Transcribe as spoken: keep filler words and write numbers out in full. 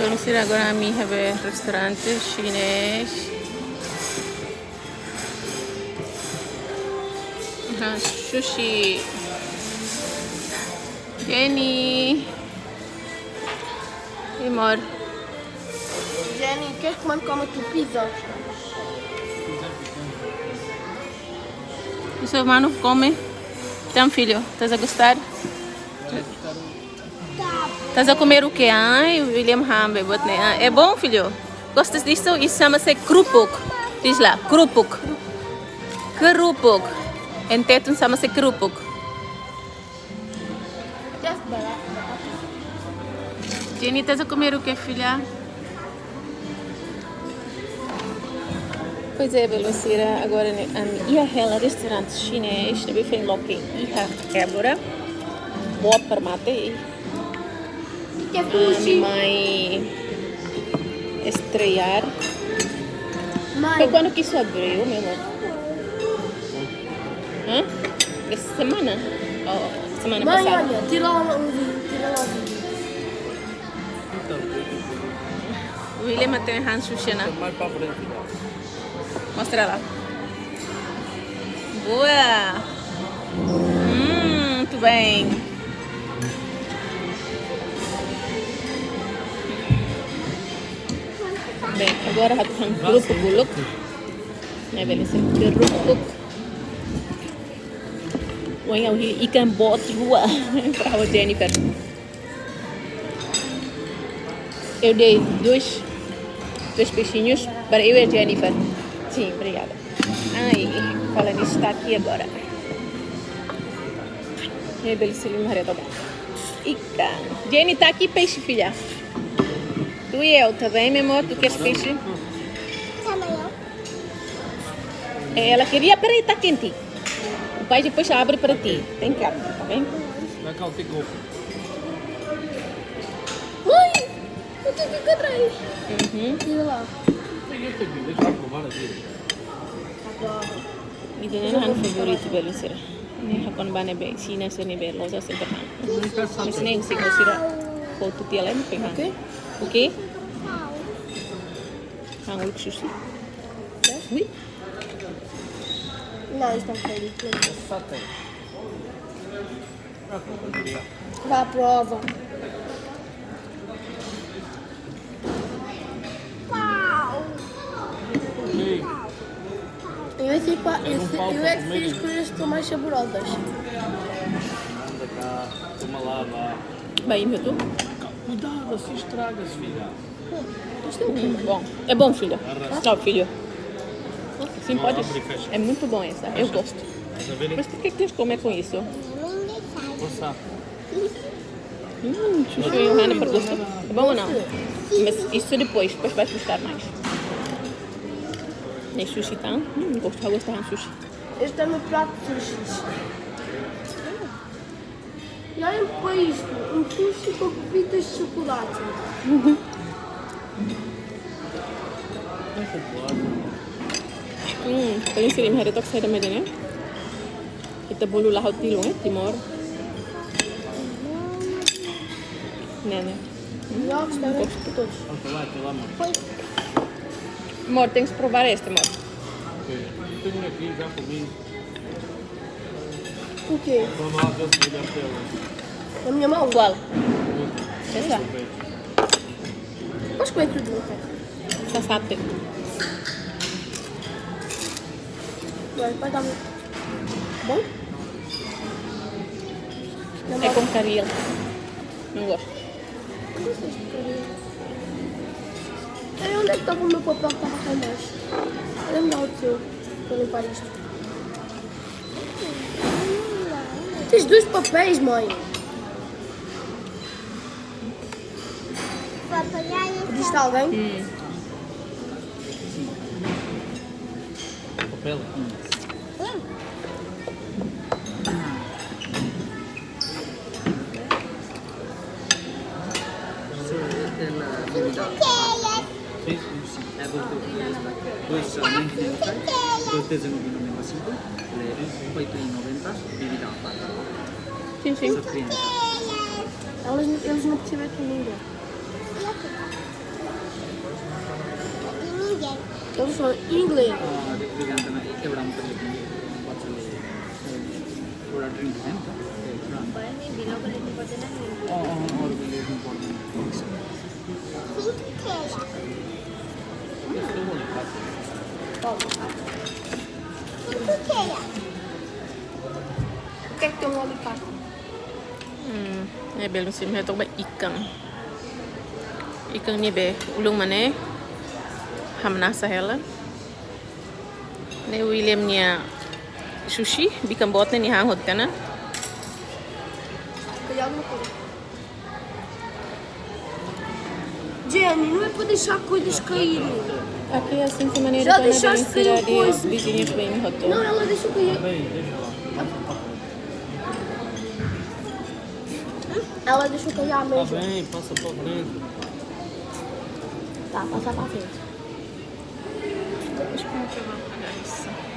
Belun sira, agora ami iha be restaurante xinés. Aha, sushi. Jenny. Amor. Jenny, queres que mande como tu pizza? Isso, mano, come. Então, filho, estás a gostar? Estás a comer o quê? Ai, William Hambe, botne. Ah, é bom, filho? Gostas disso? Isso chama-se krupuk. Diz lá, krupuk. Krupuk. Em tetun chama-se krupuk. Jenny, estás a comer o quê, filha? Pois é, belun sira, agora ne'e, ami iha hela restaurante xinés, ne'ebé foin loke iha Évora. Boa para mate. Ami mai estrear. Mãe. Foi quando que isso abriu, meu amor? Hã? Essa semana? Oh, semana Mãe, passada. Olha, tira lá o vinho, tira lá o vinho. Então, William tem han sushi ona. Mais para frente. Mostra lá. Boa! Hum, muito bem. Bem, agora ha'u han krupuk uluk. Ne'e belun sira, krupuk. Wan, ha'u hili ikan boot rua para Jennifer. Eu dei dois, dois peixinhos para eu e a Jennifer. Sim, obrigada. Ai, fala nisso, está aqui agora. Ne'e belun sira, haree to'ok. Ikan. Jenny, tá aqui peixe, filha. Tu e eu, tá bem, meu amor? Tu queres peixe? Também eu. Ela queria, peraí, tá quente. O pai depois abre para ti. Tem que abrir, tá bem? Vai cá, o que que houve? Mãe, o que que eu traí? Uhum. Diga lá. Deixa eu provar aqui. Ida-ne'e han favoritu belun sira. Ne'e hakon ba ne'ebé, Xina sira ne'ebé loja sempre han. Mas nem se considera outro dia lá, não tem han. O quê? O quê? Han uluk sushi. Ui. Não, está feliz. Vá, prova. Eu é que, eu é que fiz coisas que estão mais saborosas. Anda cá, toma lá, vá. Bem, meu tu? Cuidado, assim estragas, filha. Hum, bom. É bom, filha. Arrasa. Não, filho. Sim, não, pode. Abre e fecha. É muito bom essa. Eu gosto. Mas por que que tens que comer com isso? Força. Hum, sushi e Johanna para gosto. É bom ou não? Mas isso depois, depois vais gostar mais. Nem sushi tão. Hum, gosto, gosto de sushi. Este é o meu prato de sushi. E olhem para isto, um sushi com pepitas de chocolate. Hum, paling sering hari tok saya ada macam ni. Ita bolu lahó tilun, eh, Timor. Ne'e, ne'e. Hum, gosto. Amor, tens que provar este, amor. Ok. Tenho aqui, já comi. O quê? Vamos lá ver se melhor que ela. Na minha mão? Qual? Essa? Pois comer tudo, não quero. Só sabe. Vai, vai dar bom? É com caril. Não gosto. Aí onde é que estava o meu papel que estava com mais? Lembra o teu, para limpar isto? Tens dois papéis, mãe. Pediste a alguém? Hum. Papel? Hum. Sim, sim. É dos dois. Dois são muito bem. Dois dezenove e noventa e cinco. Ele é oito e noventa, bebida à parte. Sim, sim. Só trinta. Eles, eles não percebem a tua língua. Só inglês. थोड़ा ड्रिंक है ना? भाई, मैं बिना को लेने पड़ते ना। और भी लेकिन Kek tu mau lipat. Hmm, ne'e belun sira hetok ba ikan. Ikan ne'ebé ulun mak ne'e hamnasa hela. Ne'e William nia sushi, bikan boot ne'e nia han hotu ona. Kayak mau tu. Jenny, não é para deixar coisas caírem. Aqui é assim que maneira Já para deixaste diferenciar cair o coisa. Vizinhos bem hotu. Não, ela deixou cair. Ela deixou cair a Tá mesa. Bem, passa pra frente. Tá, passa pra frente. Depois como que eu vou apagar isso?